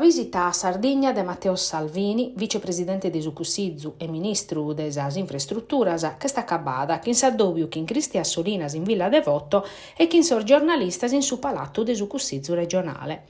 Sa bìsita a Sardigna de Matteo Salvini, vicepresidente de su Cussizu e ministru de sas Infraestruturas, ch'est acabada chin s'addòbiu chin Christian Solinas in Villa Devoto e chin sos giornalistas in su Palatu de su Cussizu regionale.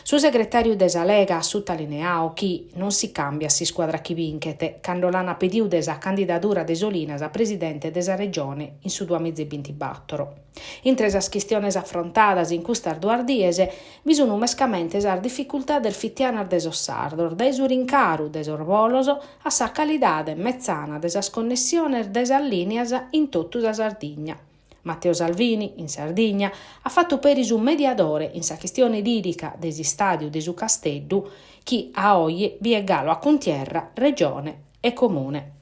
Su segretàriu de sa Lega at sutalineadu chi non si càmbiat s'iscuadra chi binchet, cando l'ant pedidu de sa candidadura de Solinas a presidente de sa Regione in su duamiza e bintibàtoro. Intre sas chistiones afrontadas in custas duas dies bi sunt mescamente sas dificultades fitianas de sos sardos, dae su rincaru de sos bolos a sa calidade metzana de sas connessiones de sas lìnias in totu sa Sardigna. Matteo Salvini, in Sardigna, at fatu peri su mediadore in sa chistione dìlica de s'istàdiu de su Casteddu, chi a oje biet galu a cuntierra Regione e Comune.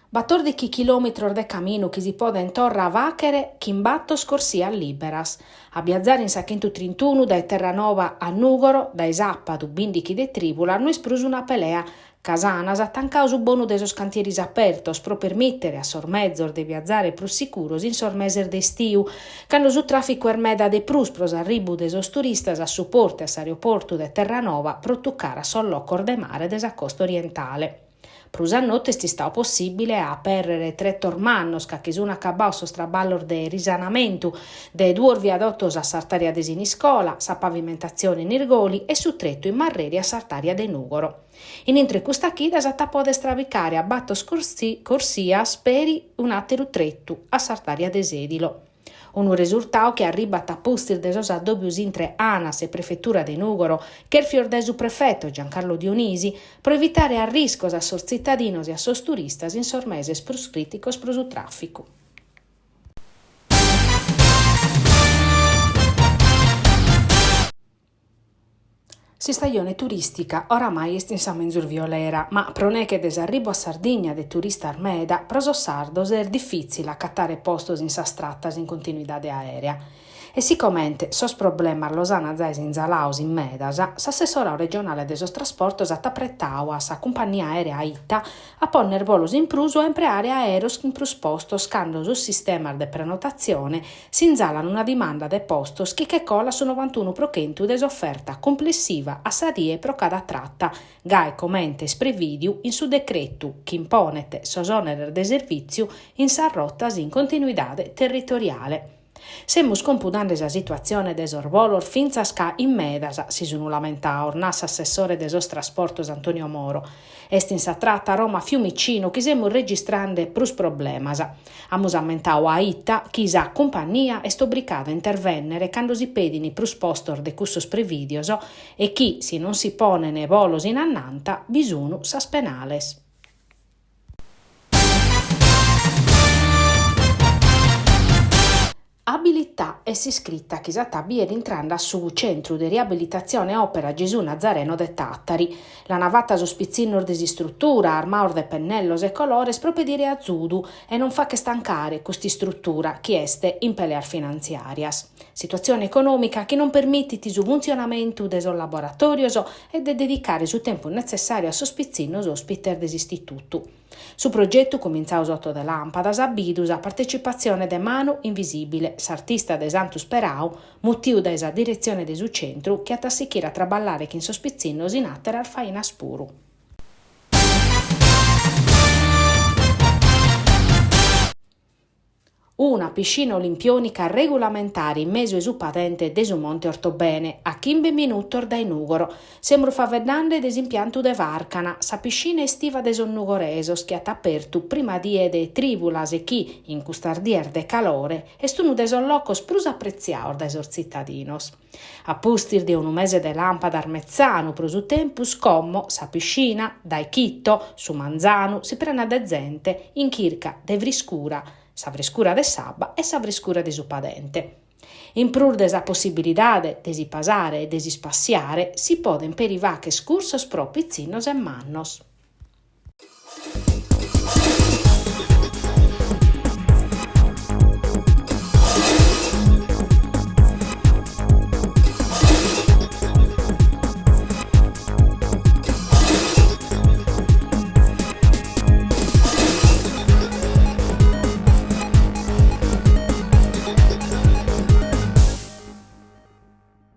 Batòrdichi chilòmetros de caminu chi si podent torra fàghere chin bator corsias lìberas. A biazare in sa chentutrintunu dae Terranova a Nùgoro, dae sàpadu bìndichi de trìbulas no est prus una pelea, ca s'Anas at tancadu su bonu de sos cantieris apertos pro permìtere a sos mezos de biazare prus sicuros in sos meses de istiu, cando su tràficu est meda de prus pro s'arribu de sos turistas a su portu e a s'aeroportu de Terranova pro tucare a sos locos de mare de sa costa orientale. Prus a notu est istadu possìbile a apèrrere tretos mannos ca che sun acabados sos traballos de risanamentu de duos viadotos a s'artària de Siniscola, sa pavimentatzione in Irgoli e su tretu in Marreri a s'artària de Nùgoro. In intro 'e custa chida s'at a pòdere istravicare a bator corsias peri un'àteru tretu a s'artària de Sèdilo. Unu resurtadu chi arribat a pustis de sos addòbios intre Anas e Prefetura de Nùgoro, chèrfios dae su prefeto Giancarlo Dionisi, pro evitare arriscos a sos tzitadinos e a sos turistas in sos meses prus crìticos pro su tràficu. S'istajone turìstica oramai est in sa menzus violera, ma pro neghe de s'arribu a Sardigna de turistas meda, pro sos sardos est difìtzile acatare postos in sas tratas in continuidade aèrea. E sicomente sos problemas los ant zai sinzalados in medas, s'assessoradu regionale de sos trasportos at apretadu a sa cumpannia aèrea ITA a pònnere bolos in prus o a impreare aèreos chin prus postos cando sos sistemas de prenotatzione Sinzalan una dimanda de postos chi che colat su novantunu pro chentu de s'oferta cumplessiva a sa die pro cada trata, gai comente est prevìdiu in su decretu chi imponet sos òneres de servìtziu in sas rotas in continuidade territoriale. Semus compudende sa situatzione de sos bolos fintzas ca in medas si sun lamentados, nat s'assessore de sos trasportos Antonio Moro. Est in sa trata Roma-Fiumicino chi semus registrende prus problemas. Amus ammentadu a ITA chi sa cumpannia est obrigada a intervènnere cando si pedin prus postos de cussos prevìdios e chi, si non si ponen bolos in annanta, bi sun sas penales. Abilità est s'iscrita chi s'at a bìere intrende a su Centru de Riabilitatzione Òpera Gesù Nazareno de Tàtari. L'ant fata sos pitzinnos de s'istrutura, armados de pennellos e colores pro pedire azudu e non fàghere tancare cust'istrutura chi est in peleas finantziàrias. Situatzione econòmica chi non permitit su funtzionamentu de sos laboratòrios e de dedicare su tempus netzessàriu a sos pitzinnos òspites de s'istitutu. Su progetu, cumintzadu s'oto de làmpadas, at bidu sa partecipatzione de Manu Invisibile, s'artista de Santu Sperau, mutiu dae sa diretzione de su centru, chi at a sichire a traballare chin sos pitzinnos in àteras fainas puru. Una piscina olimpiònica regulamentare in mesu 'e su padente de su Monte Ortobene, a chimbe minutos dae Nùgoro. Semus faeddende de s'impiantu de Fàrcana, sa piscina estiva de sos nugoresos chi at apertu prima die de trìbulas e chi, in custas dies de calore, est unu de sos locos prus apretziados dae sos tzitadinos. A pustis de unu mese de làmpadas metzanu pro su tempus, como sa piscina, dae chito, su manzanu, si prenat de zente in chirca de friscura, sa friscura de s'abba e sa friscura de su padente. In prus de sa possibilidade de si pasare e de s'ispassiare, si podent peri fàghere cursos pro pitzinnos e mannos.